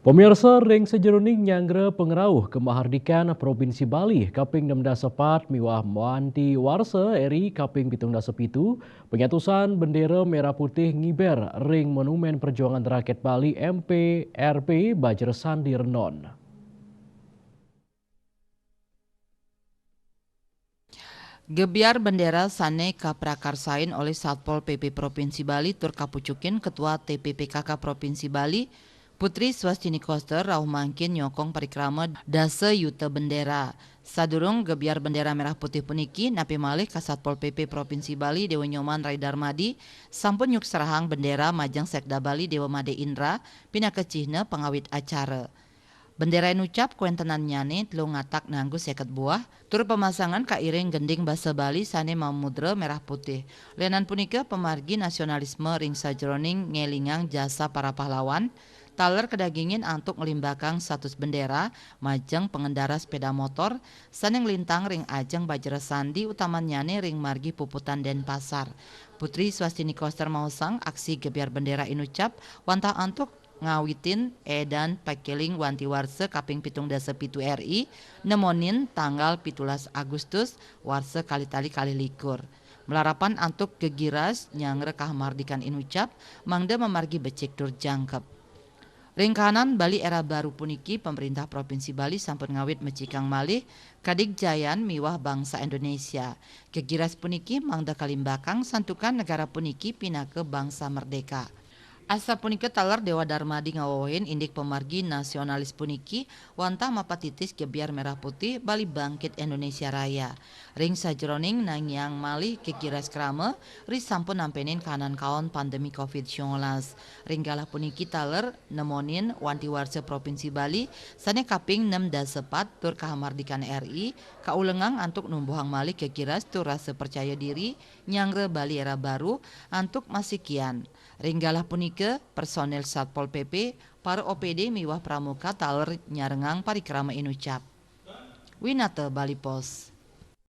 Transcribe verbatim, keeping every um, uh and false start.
Pemirsa, ring sajeroning nyanggra pangrauh kamahardikan Provinsi Bali kaping enam dasa empat miwah Manti Warsa R I kaping pitung dasa pitu, panyatusan bendera merah putih ngiber ring Monumen Perjuangan Rakyat Bali M P R P Bajra Sandi Renon. Gebyar bendera sane kaprakarsain olih Satpol P P Provinsi Bali tur kapucukin Ketua T P P K K Provinsi Bali, Putri Swastini Koster, rauh mangkin nyokong parikrama dasa yuta bendera. Sadurung gebyar bendera merah putih puniki, napi malih ka Satpol P P Provinsi Bali Dewa Nyoman Rai Darmadi sampun nyukserahang bendera majeng Sekda Bali Dewa Made Indra pinaka cihna pangawit acara. Bendera inucap kawentenannyane telu ngatak nanggu seket buah, tur pamasangan kairing gending basa Bali sane mamudra merah putih. Lenan punika pamargi nasionalisme ring sajeroning ngelingang jasa para pahlawan, taler kadagingin antuk nglimbakang status bendera majeng pangendara sepeda motor sane nglintang ring ajeng Bajra Sandi utamannyane ring margi Puputan Denpasar. Putri Swastini Koster maosang aksi gebyar bendera inucap wantah antuk ngawitin edan pakeling wanti warsa kaping pitung dasa pitu R I nemonin tanggal pitulas Agustus warsa kalih tali kalih likur. Malarapan antuk gegiras nyanggra kamardikan inucap mangda mamargi becik tur jangkep. Ring kahanan Bali Era Baru puniki, Pemerintah Provinsi Bali sampun ngawit mecikang malih kadigjayan miwah bangsa Indonesia. Gegiras puniki mangda kalimbakang santukan negara puniki pinaka bangsa merdeka. Asapunika taler Dewa Darmadi ngawewehin indik pamargi nasionalis puniki wantah mapatitis gebyar merah putih Bali Bangkit Indonesia Raya. Ring sajeroning nangiang malih gegiras krama, ri sampun nampenin kahanan kaon pandemi covid sembilan belas. Ring galah puniki taler nemonin wanti warsa Provinsi Bali sane kaping enam dasa pat tur kamardikan R I kaulengang antuk numbuhang malih gegiras tur rasa percaya diri nyanggra Bali Era Baru antuk masikian. Ring galah punika, personil Satpol P P, para O P D miwah pramuka taler nyarengang parikrama inucap. Winata Bali Post.